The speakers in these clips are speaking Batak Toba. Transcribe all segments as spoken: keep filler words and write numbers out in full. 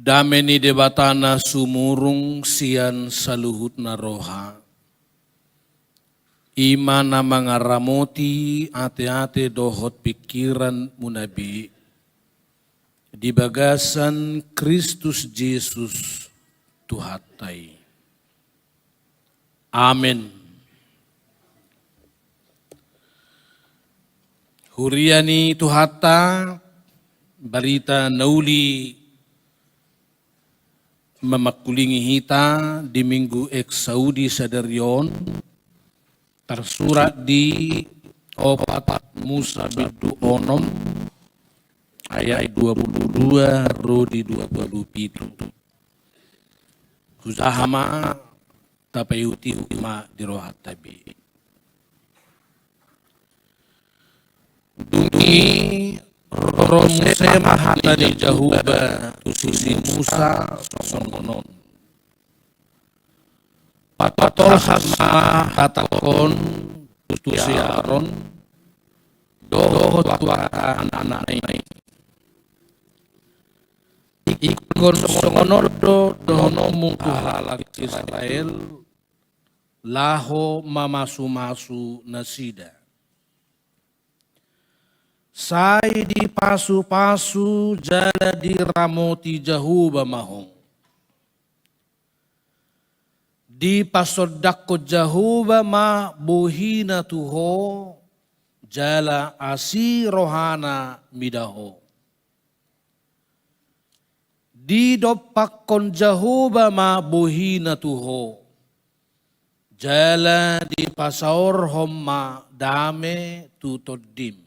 Dame ni Debata na sumurung sian saluhutna roha, i ma na mangaramoti ateate dohot pingkiranmuna be di bagasan Kristus Jesus Tuhanta i. Amen. Huria ni Tuhanta, barita na uli mamangkulingi hita di Minggu Exaudi sadari on, tarsurat di opat Musa bindu onom ayat dua pulu dua ro di dua pulu pitu. Hujaha ma, tapaihutihut ma di rohanta be. Dung i ro muse ma hata ni Jahowa tu si Musa songon on: Patolhas ma hatangkon tu si Aron dohot tu angka anakna i. Ingkon songon on do dohononmu tu halak Israel, laho mamasumasu nasida. Sai dipasupasu jala diramoti Jahowa ma ho. Dipasondangkon Jahowa ma bohina tu ho, jala asi rohana mida ho. Didompakkon Jahowa ma bohina tu ho, jala dipasaorhon ma dame tu tondim.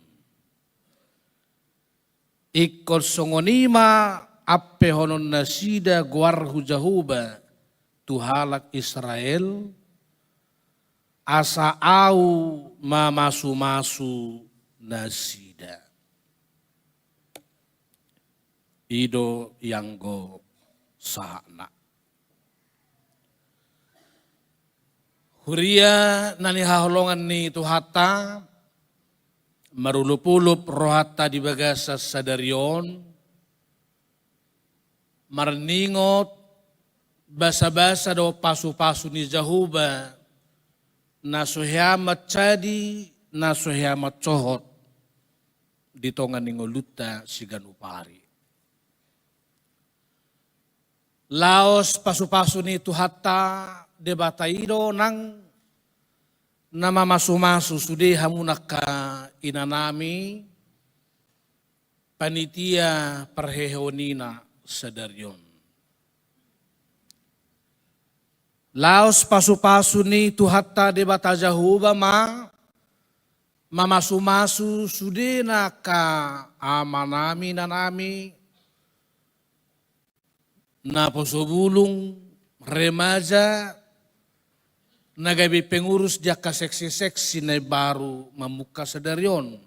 Ingkon songon i ma ampehonon nasida goarhu Jahowa tu halak Israel, asa ahu mamasumasu nasida. I do ianggo sahatna. Huria na nihaholongan ni Tuhanta, marolopolop rohanta di bagasan sadari on, marningot basabasa dohot pasupasu ni Jahowa, na so hea mansadi, na so hea mansohot di tonga ni ngolunta siganup ari. Laos pasupasu ni Tuhanta Debata i do nang na mamasumasu sude hamu angka inanami, panitia parheheon i na sadari on. Laos pasupasu ni Tuhanta Debata Jahowa ma mamasumasu sudena angka amanami, inanami, naposo bulung, remaja, na gabe pengurus di angka seksi-seksi na imbaru mamungka sadari on.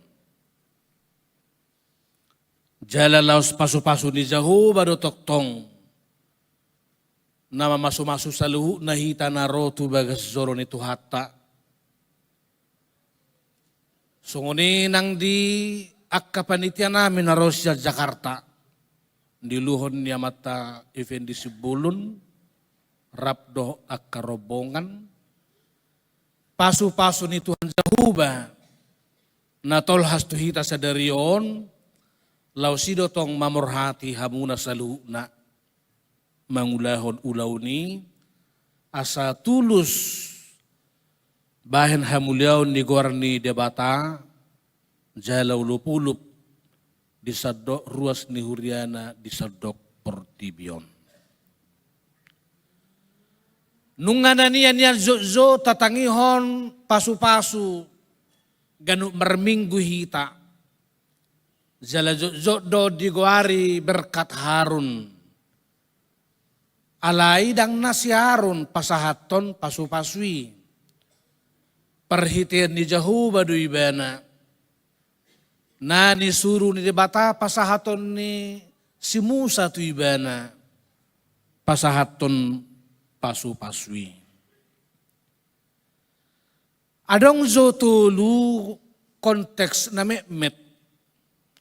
Jala laos pasupasu ni Jahowa do tongtong na mamasumasu saluhutna hita na ro tu bagas joro ni Tuhanta. Songon i nang di angka panitianami na ro sian Jakarta, di uluhon ni amanta Effendi Simbolon, rap dohot angka rombongan, pasupasu ni Tuhan Jahowa na tolhas tu hita sadari on, laos i do tong mamorhati hamuna saluhutna, mangulahon ulaon i, asa tulus bahen hamuliaon ni goar ni Debata, jala olopolop di sandok ruas ni huriana di sandok portibi on. Nunga na nian nian jotjot tatangihon pasupasu ganup marminggu hita. Jala jotjot do digoari berkat Harun. Alai ndang na si Harun pasahathon pasupasu i. Parhitean ni Jahowa do ibana. Na nisuru ni Debata pasahaton ni si Musa tu ibana pasahathon pasupasu i. Adong jo tolu konteks na metmet.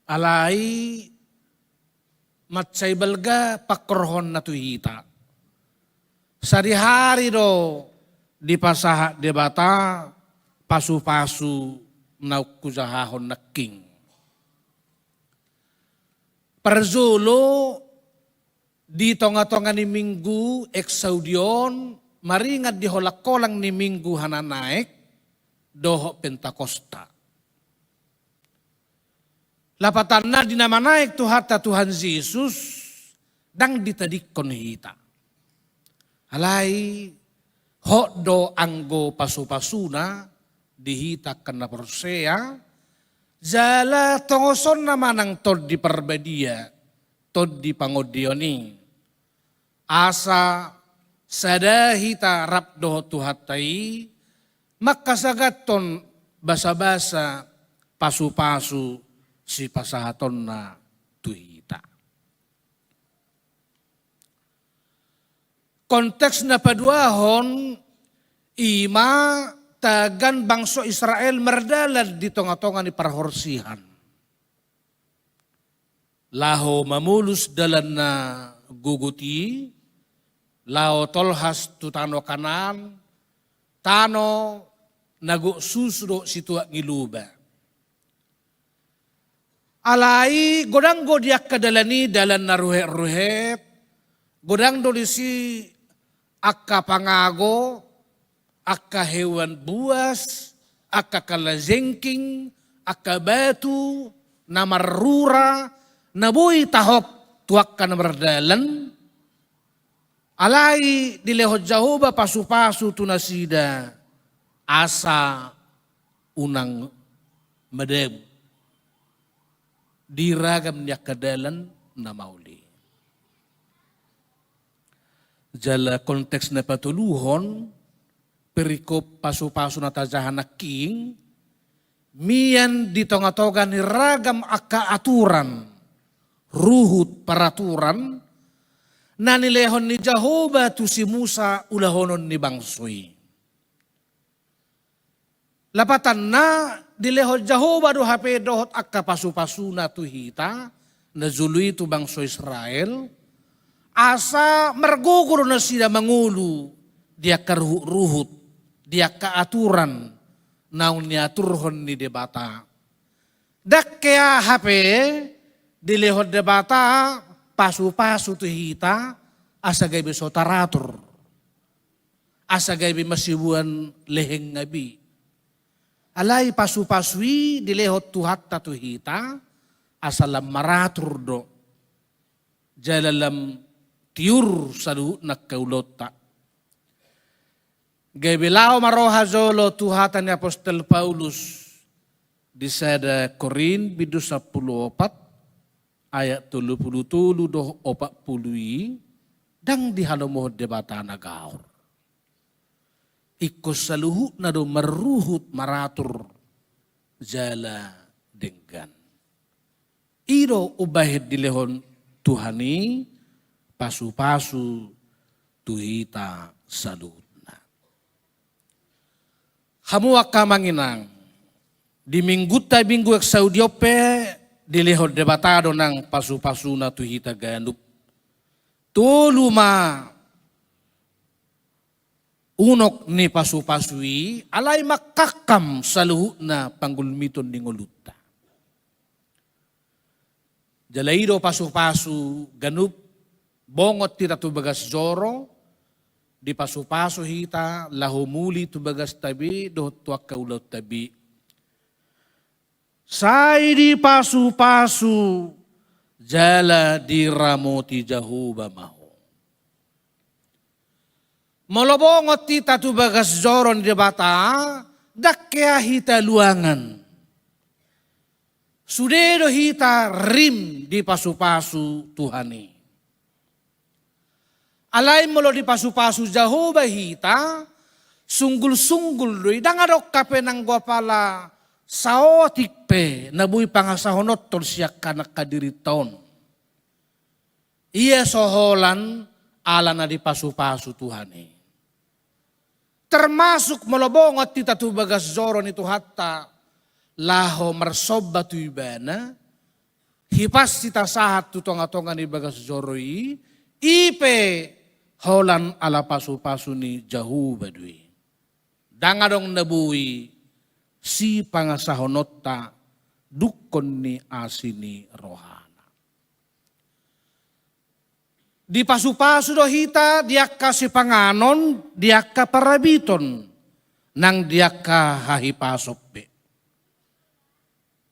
Alai mansai balga pangkorhonna tu hita. Sadihari do dipasahat Debata pasu-pasu naung hujahahon nangkin. Parjolo, di tonga-tonga ni minggu Exaudi on, maringan di holang-holang ni minggu hananaek dohot Pentakosta. Lapatanna, di na manaek Tuhanta Tuhan Jesus, ndang ditadingkon hita. Alai hot do anggo pasu-pasuna di hita angka na porsea, jala tongosonna ma nang Tondi Parbadia, Tondi Pangondion i. Asa sada hita rap dohot Tuhanta i, manghasagathon basa-basa pasu-pasu sipasahatonna tu hita. Konteks na paduahon i ma tagan bangso Israel mardalan di tonga-tonga ni parhorsihan. Laho mamolus dalan na gogot i, laho tolhas tu tano Kanaan, tano na gok susu dohot situak ni loba. Alai godang do di angka dalan i dalan na ruhet-ruhet, godang do disi angka pangago, angka hewan buas, angka kalajengking, angka batu na marrura, na boi tahop tu angka na mardalan. Alai dilehon Jahowa pasu-pasu tu nasida asa unang madabu di ragam ni angka dalan na maol i. Jala konteks na patoluhon, perikop pasu-pasu na tajaha nangkin, mian di tonga-tonga ni ragam angka aturan, ruhut, paraturan na nilehon ni Jahowa tu si Musa ulahonon ni bangso i. Lapatanna, dilehon Jahowa do hape dohot angka pasu-pasuna tu hita, na jolo i tu bangso Israel, asa margogo do nasida mangolu di angka ruhut-ruhut, di angka aturan naung niaturhon ni Debata. Ndang hea hape dilehon Debata pasu-pasu tu hita asa gabe so taratur, asa gabe masibuan leheng nga be. Alai pasu-pasu i dilehon Tuhanta tu hita asa lam maratur do jala lam tiur saluhutna angka ulaonta. Gabe laho ma roha jolo tu hata ni apostel Paulus di sada Korint bindu sampulu opat ayat tolu pulu tolu dohot opat pulu i, ndang dihalomohon Debata na gaor. Ingkon saluhutna do marruhut maratur jala denggan. I do umbahen dilehon Tuhan i pasu-pasu tu hita saluhutna. Hamu angka amang inang, di minggunta minggu Exaudi on pe dilehon Debata do nang pasu-pasuna tu hita ganup. Tolu ma unok ni pasu-pasu i, alai mangkangkam saluhutna panggulmiton ni ngolunta. Jala i do pasu-pasu ganup, bongot hita tu bagas joro, dipasu-pasu hita laho muli tu bagasta be dohot tu angka ulaonta be. Sai dipasu-pasu jala diramoti Jahowa ma ho. Molo bongot hita tu bagas joro ni Debata, ndang hea hita luangan. Sude do hita rim dipasu-pasu Tuhan i. Alai molo dipasu-pasu Jahowa hita, sunggul-sunggul do i, ndang adong hape nanggo apala saotik pe na boi pangasahononton sian angka dirinta on. Ia so holan ala na dipasu-pasu Tuhan i. Termasuk molo bongot hita tu bagas joro ni Tuhanta laho marsomba tu Ibana, Hipas hita sahat tu tonga-tonga ni bagas joro i, i pe holan ala pasu-pasu ni Jahowa do i. Ndang adong na boi sipangasahononta dungkon ni asi ni rohana. Dipasu-pasu do hita di angka sipanganon, di angka parabiton, nang di angka hahipason pe.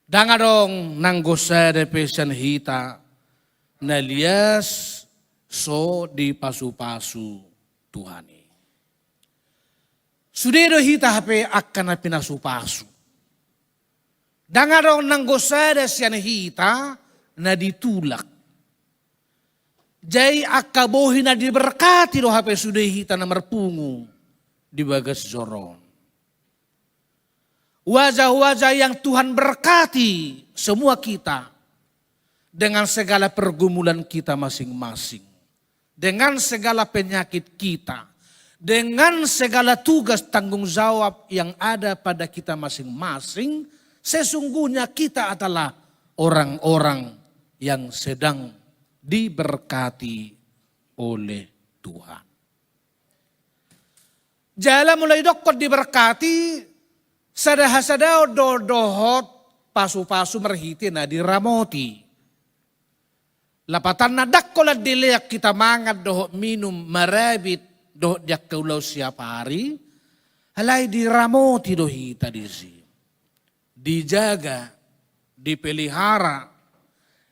Ndang adong nanggo sada pe sian hita na lias so dipasu-pasu Tuhan i. Sude do hita hape angka na pinasu-pasu. Ndang adong nanggo sada sian hita na ditulak. Jadi angka bohi na diberkati do hape sude hita na marpungu di bagas joro on. Wajah-wajah yang Tuhan berkati semua kita dengan segala pergumulan kita masing-masing, dengan segala penyakit kita, dengan segala tugas tanggung jawab yang ada pada kita masing-masing, sesungguhnya kita adalah orang-orang yang sedang diberkati oleh Tuhan. Jala molo didokkon diberkati, sada hasadaon do dohot pasu-pasu marhite na diramoti. Lapatanna ndang holan dilean hita mangan dohot minum, marabit dohot di angka ulaon siap ari, alai diramoti do hita disi. Dijaga, dipelihara,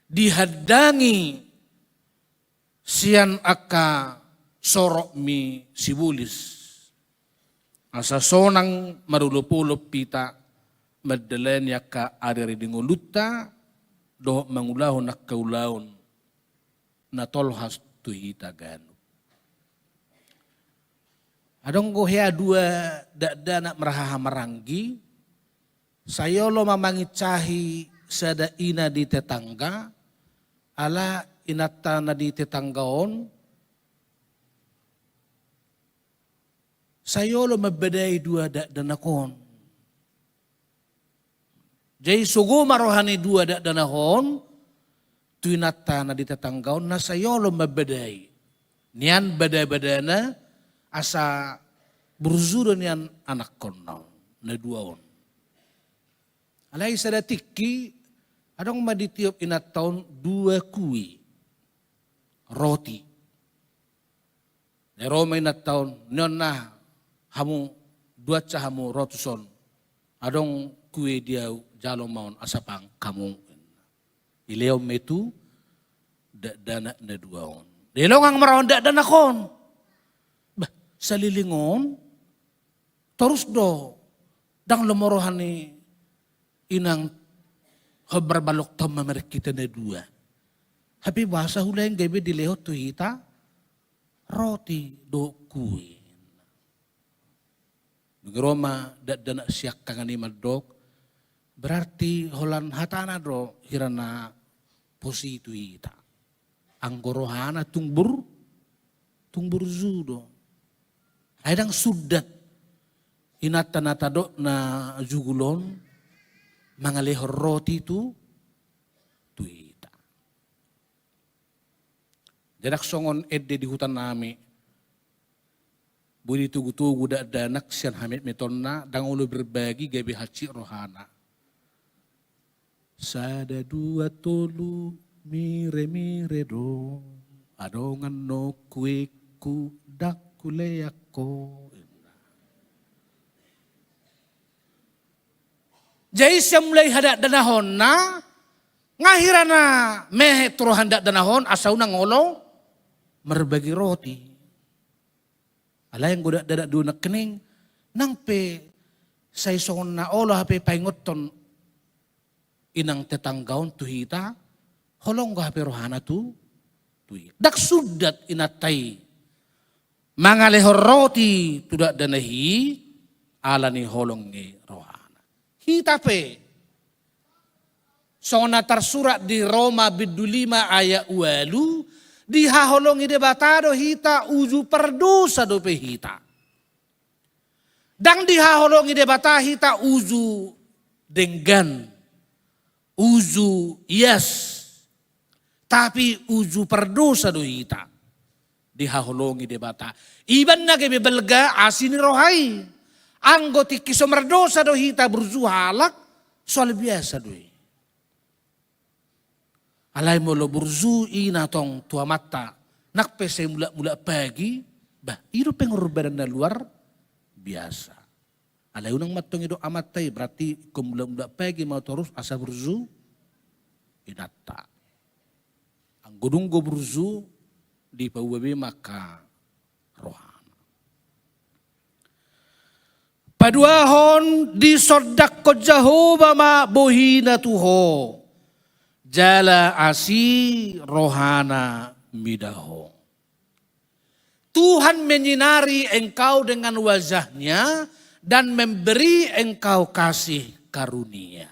dihandangi sian angka sorokmi sibolis. Asa sonang marolop-olop hita mandalani angka ari-ari di ngolunta dohot mangulahon angka ulaon na tolhas tu hita ganup. Adong do hea dua dakdanak marhahamaranggi, sai olo ma mangincahi sada ina di tetangga, ala inanta na di tetangga on, sai olo mambadai dua dakdanak on. Jadi sogo ma roha ni dua dakdanak on tu inanta na di tetangga on, na sai olo mambadai nian bada-badana asa burju do nian anakkonna on na dua on. Alai sada tingki adong ma ditiop inanta on dua kue roti. Ro ma inanta on, nion na hamu, duansa hamu roti on, adong kue di ahu, jalo ma on asa pangan hamu. Dilehon ma i tu dakdanak na dua on. Dilehon ma roha ni dakdanak on. Bah, saleleng on torus do, ndang lomo roha ni inang hombar balok tama merek hita na dua. Hape boasa hulaeng gabe dilehon tu hita roti dohot kue. Dung i ro ma dakdanak siangkangan i mandok, berarti holan hatana do hira na posi tu hita. Anggo rohana tung bur, tung burju do. Ai ndang sundat inanta na tadok na jugul on mangalehon roti tu, tu hita. Ndang songon ende di huta nami, boi ditogu-togu dakdanak sian hametmetonna, ndang olo berbagi gabe hansit rohana. Sada dua tolu, mire-mire do, adong annon kueku ndang hulean ho. Jadi sian mulai hadakdanahonna, nga hira na mehe tu roha ni dakdanak on asa unang olo marbagi roti. Alai anggo dakdanak dua nangkining, nang pe sai songon na olo hape paingothon inang tetangga on tu hita, holong do hape rohana tu, tu hita. Ndang sundat inanta i mangalehon roti tu dakdanak i, ala ni holong ni rohana. Hita pe, songon na tarsurat di Roma bindu lima ayat ualu, dihaholongi Debata do hita uju pardosa dope hita. Ndang dihaholongi Debata hita uju denggan, uju ias, Tapi uju pardosa do hita dihaholongi Debata. Iba na gabe balga asi ni roha i. Anggo tingki so mardosa do hita burju halak, soal biasa do i. Alai molo burju i na tong tu amanta, nang pe sai mulak-mulak pagi, bah, i do pengorbanan na luar biasa. Alai unang mantong didok amanta i, berarti ingkon mulak-mulak pagi ma torus asa burju inanta. Anggo dung do burju, dipaboa be ma angka rohana. Paduahon, disondangkon Jahowa ma bohina tu ho, jala asi rohana mida ho. Tuhan menyinari engkau dengan wajah-Nya dan memberi engkau kasih karunia.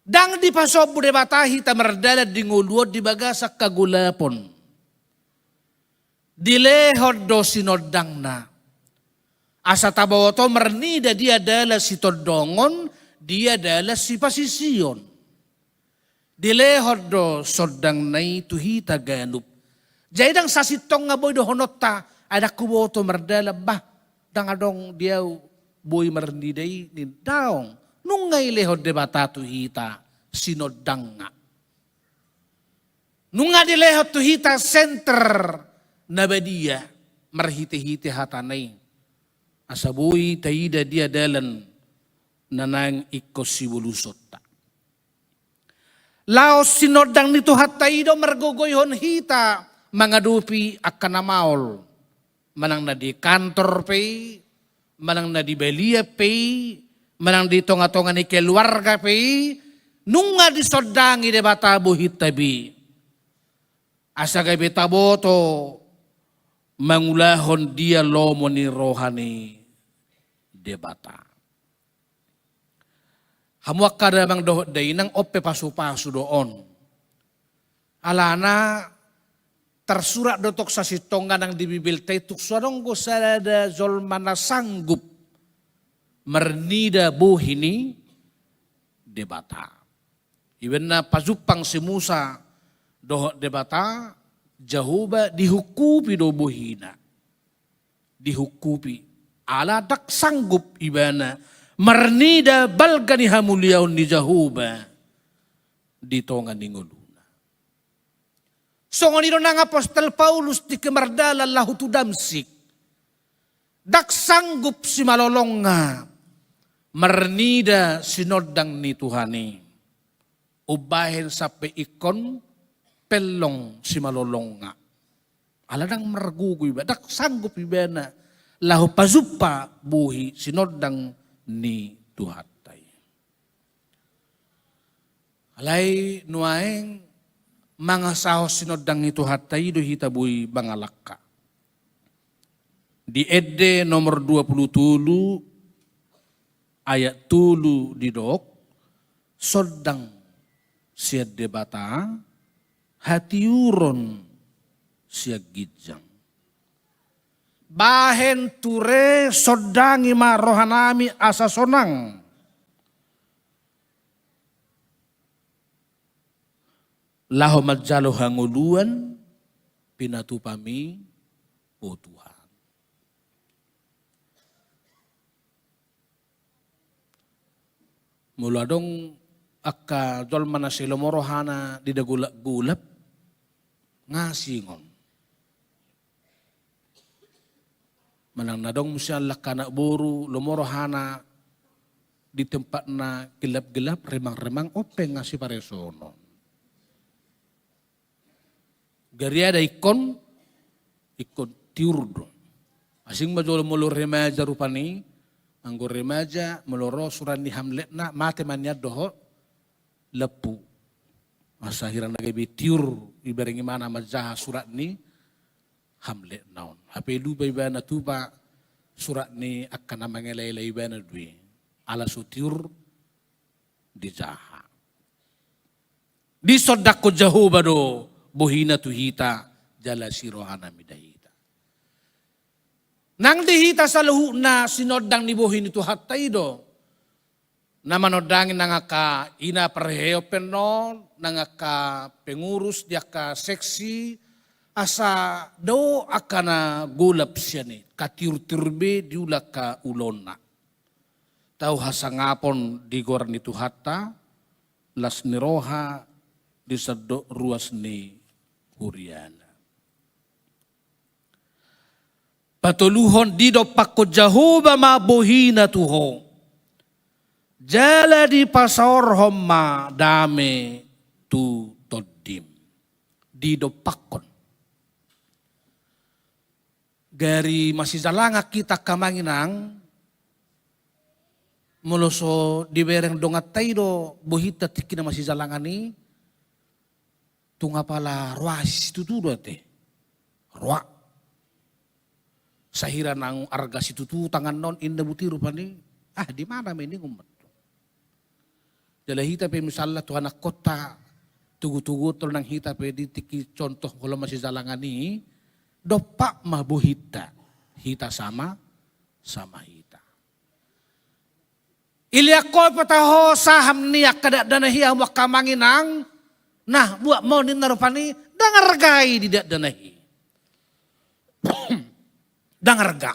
Ndang dipasombu Debata hita mardalan di ngolu on di bagasan hagolapon. Dilehon do sinondangna. Asa taboto marnida dia dalan sitondongon, dia dalan sipasision. Dilehon do sondangna i tu hita ganup. Jadi ndang sasintongna boi dohononta, ai ndang huboto mardalan bah, ndang adong di ahu boi marnida i, ninna. Daong, nunga dilehon Debata tu hita sinondangna. Nunga dilehon tu hita senter na badia marhite-hite hatana i. Asa boi taida dia dalan na naeng ingkon sibolusonta. Laos sinondang ni Tuhanta i do margogoihon hita mangadopi angka na maol. Manang na di kantor pe i, manang na di balian pe i, manang di tonga-tonga ni keluarga pe i, nunga disondangi Debata bohinta be. Asa gabe taboto mangulahon dia lomo ni roha ni Debata. Hamu angka damang dohot dainang, on pe pasu-pasu do on. Alana tarsurat do tong sasintongna nang di Bibelta i, tung so adong do sada jolma na sanggup marnida bohi ni Debata. Ibaen na pajumpang si Musa dohot Debata, Jahowa, dihungkupi do bohina. Dihungkupi. Ala ndang sanggup ibana marnida balga ni hamuliaon ni Jahowa di tonga ni ngoluna. Songon i do nang apostel Paulus tingki mardalan laho tu Damsyik. Ndang sanggup simalolongna marnida sinondang ni Tuhan i. Umbahen sampe ingkon pellong simalolongna. Ala ndang margogo iba, ndang sanggup ibana laho pajumpa bohi sinondang ni Tuhanta i. Alai nuaeng mangasahon sinondang ni Tuhanta i do hita boi mangalangka. Di Ende nomor dua pulu tolu ayat tolu didok, sondang sian Debata, hatiuron sian ginjang. Bahen ture sondangi ma rohanami asa sonang. Laho manjalo hangoluan pinatupami, o Tuhan. Molo adong angka jolma na sai lomo rohana di na golap-golap, nga singon. Manang na adong muse angka anak boru, lomo rohana di tempat na gelap-gelap, remang-remang, on pe nga siparesonon. Gariada ingkon, ingkon tiur do. Asing ma jolo molo remaja rupani, anggo remaja molo ro surat ni Hamletna, mate ma nian dohot lampu. Asa hira na gabe tiur, ibereng ibana manjaha surat ni Hamletna on. Hape lupa ibana tupa surat ni angka na mangela-ela ibana do i. Ala so tiur dijaha. Disondangkon Jahowa do bohina tu hita, jala asi rohana mida hita. Nang di hita saluhutna sinondang ni bohi ni Tuhanta i do. Na manondangi nang angka ina parheheon pe annon, nang angka pengurus di angka seksi, asa dao angka na golap sian i, angka tiur-tiur be diula angka ulaonna. Tau hasangapon di goar ni Tuhanta, las ni roha di sandok ruas ni huriana. Patoluhon, didompakkon Jahowa ma bohina tu ho, jala dipasaorhon ma dame tu tondim. Didompakkon. Gari masijalangan hita angka amang inang, molo so dibereng donganta i do bohinta tingki na masijalangan i, tung apala roa situtu do ate. Roa. Sahira nang arga situtu tangan on inna buti rupani, ah, di mana ma i ningon ma tu. Jala hita pe misalna tu anakkonta, togu-togu tol nang hita pe di tingki contoh molo masijalangan i, dompak ma bohinta, hita sama, sama hita. Ilean ho pe taho saham ni angka dakdanak i hamu angka amang inang, nah, buat ma on inna rupani, ndang arga i di dakdanak i. Ndang arga.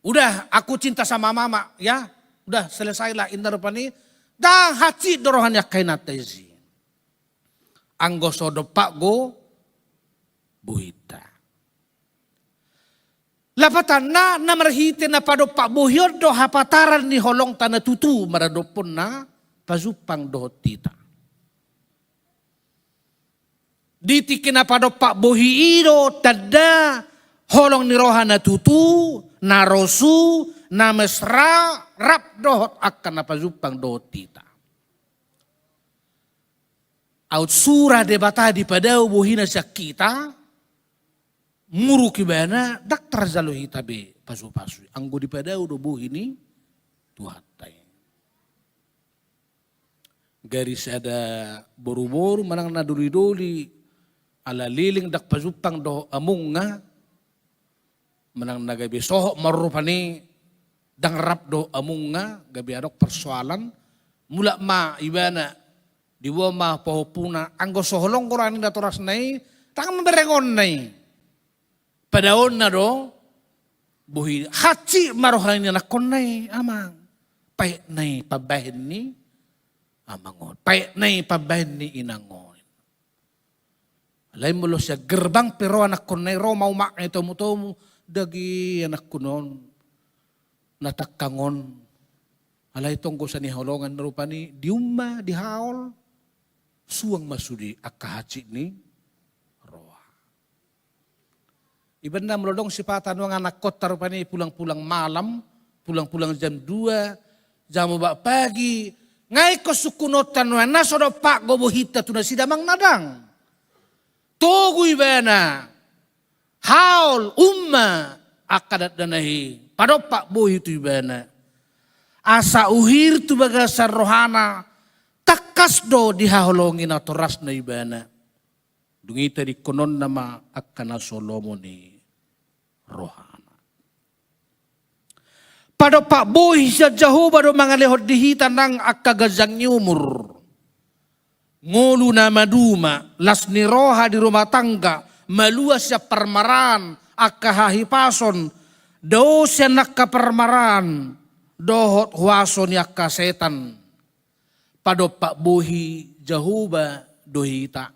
Udah, aku cinta sama mama, ya. Udah, selesailah, inna rupani. Ndang hansit do roha ni angka inanta i. Anggo so dompak do bohinta. Lapatanna, na marhite na padompak bohi on do hapataran ni holongta na tutu maradophon na pajumpang dohot hita. Di tingki na padompak bohi i do tanda holong ni roha na tutu, na rosu, na mesra, rap dohot angka na pajumpang dohot hita. Aut sura Debata dipadao bohina sian hita, muruk ibana, ndang tarjalo hita be pasu-pasu i. Anggo dipadao do bohi ni Tuhanta i. Gari sada boru-boru manang na doli-doli, ala leleng ndang pajumpang dohot amongna, manang na gabe sohot ma rupani, ndang rap dohot amongna, gabe adong persoalan, mulak ma ibana, diboan ma pahompuna, anggo so holong do roha ni natorasna i, ndang mamberengonna i. Padaonna do bohi, hansit ma roha ni anakkonna i, amang. Paet na i pambahen ni amang on. Paet na i pambahen ni inang on. Alai molo sian gerbang pe ro anakkonna i, ro ma umakna i tomu-tomu, dagi anakkon on, na tangkang on. Alai tong do sian haholongan rupani, di uma, di haol, suang ma sude angka hansit ni roha. Ibana molo adong sipata nuaeng anakkonta rupani pulang-pulang malam, pulang-pulang jam dua, jam opat pagi, nga ingkon sungkunonta nuaeng na so dompak do bohinta tu nasida, amang, ndang. Togu ibana, haol, uma, angka dakdanak i, padompak bohi tu ibana. Asa uhir tu bagasan rohana, tangkas do dihaholongi natorasna ibana. Dung i tadingkononna ma angka na so lomo ni rohana. Padompak bohi sian Jahowa do mangalehon di hita nang angka ganjang ni umur, ngolu na maduma, las ni roha di rumah tangga, malua sian parmaraan, angka hahipason, dao sian angka parmaraan dohot huaso ni angka setan. Padompak bohi Jahowa do hita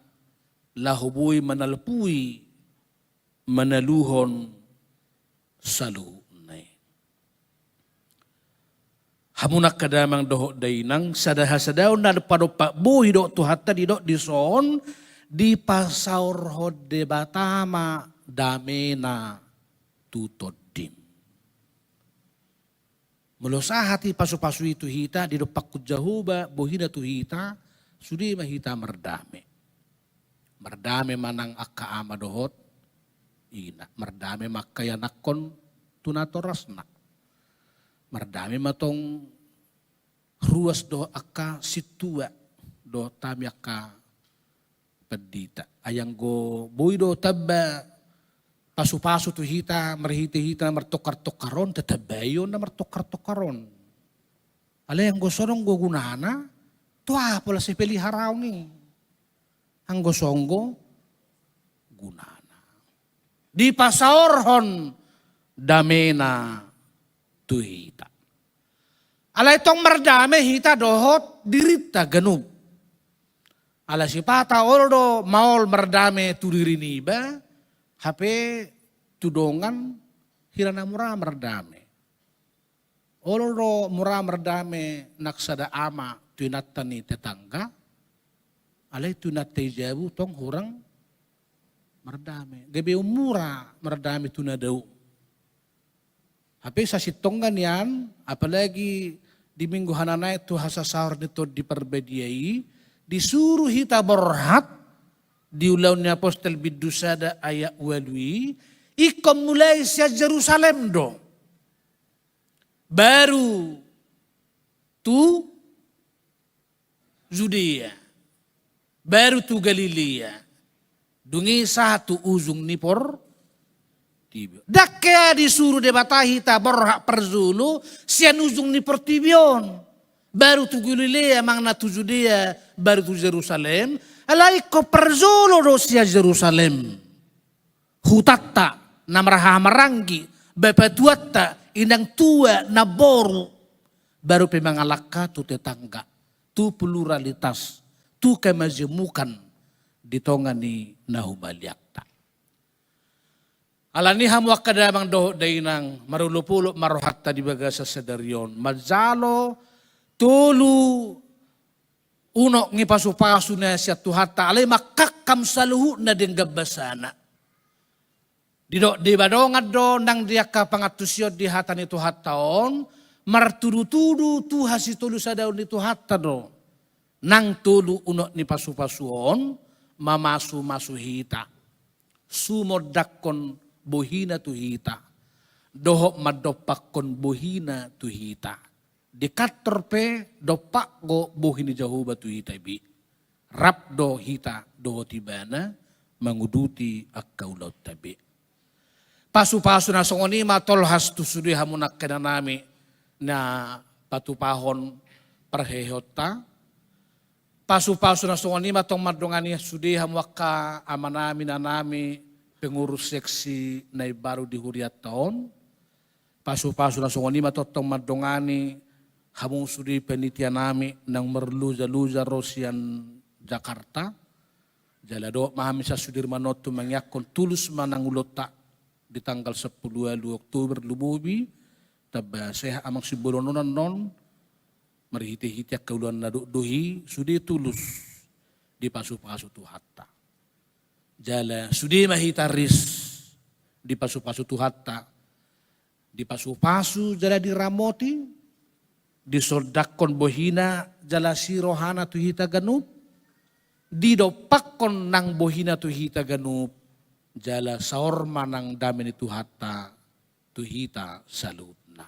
laho boi manalpui, manaluhon saluhutna i. Hamu angka damang dohot dainang, sada hasadaon na padompak bohi dohot Tuhanta didok dison, dipasaorhon Debata ma damena tu tondim. Molo sahat i pasu-pasu i tu hita, didompakkon Jahowa bohina tu hita, sude ma hita mardame. Mardame ma nang angka ama dohot ina, mardame ma angka ianakkon tu natorasna. Mardame ma tong ruas dohot angka sintua dohot hami angka pandita. Ai anggo boi do tamba pasu-pasu tu hita, marhite hita na martongkar-tongkar on, tatambai on na martongkar-tongkar on. Alai anggo so adong do gunana, tu aha pola sipeliharaon i? Anggo so adong do gunana, dipasaorhon damena tu hita. Alai tong mardame hita dohot dirinta ganup. Ala sipata olo do maol mardame tu diri niba, hape tu dongan hira na mura mardame. Olo do mura mardame nang sada ama tu inanta ni tetangga, alai tu inanta i jabu tong hurang mardame. Gabe ummura mardame tu na dao. Hape sasintongna nian, apalagi di minggu hananaek tu hasasaor ni Tondi Parbadia i, disuru hita borhat di Ulaon ni Apostel bindu sada ayat ualu i, ingkon mulai sian Jerusalem do. Baru tu Judea, baru tu Galilea, dung i sahat tu ujung ni portibi on. Ndang hea disuru Debata hita borhat parjolo sian ujung ni portibi on, baru tu Galilea manang na tu Judea, baru tu Jerusalem, alai ingkon parjolo do sian Jerusalem. Hutanta, na marhahamaranggi, bapatuanta, inangtua, namboru, baru pe mangalangka tu tetangga, tu pluralitas, tu kemajemukan di tonga ni na humaliangta. Alani i hamu angka damang dohot dainang, marolopolop ma rohanta di bagasan sadari on manjalo tolu unok ni pasupasu na sian Tuhanta, alai mangkangkam saluhutna denggan basana. Didok deba dongan do nang di angka pangantusion di hata ni Tuhanta on, martudutudu tu hasitolusadaon ni Tuhanta do nang tolu unok ni pasupasu on, mamasumasu hita, sumondangkon bohina tu hita, dohot mandompakkon bohina tu hita. Di kantor pe dompak do bohi ni Jahowa tu hita be. Rap do hita dohot Ibana manguduti angka ulaonta be. Pasupasu na songon i ma tolhas tu sude hamu nangkiningan nami na patupahon parheheonta. Pasupasu na songon i ma tong mandongani sude hamu angka amanami, inanami, pengurus seksi na imbaru di hurianta on. Pasupasu na songon i ma tongtong mandongani hamu sude panitianami naung marlojaloja ro sian Jakarta. Jala dohot ma hami sian Sudirman on tu mangiangkon tulus ma nang ulaonta di tanggal sampulu ualu Oktober, lumobi tamba sehat Amang Simbolon on annon, marhitehite angka ulaon na dokdok i, sude tulus dipasupasu Tuhanta. Jala sude ma hita ris dipasupasu Tuhanta, dipasupasu jala diramoti, disondangkon bohina jala asi rohana tu hita ganup, didompakkon nang bohina tu hita ganup, jala saor ma nang dame ni Tuhanta tu hita saluhutna.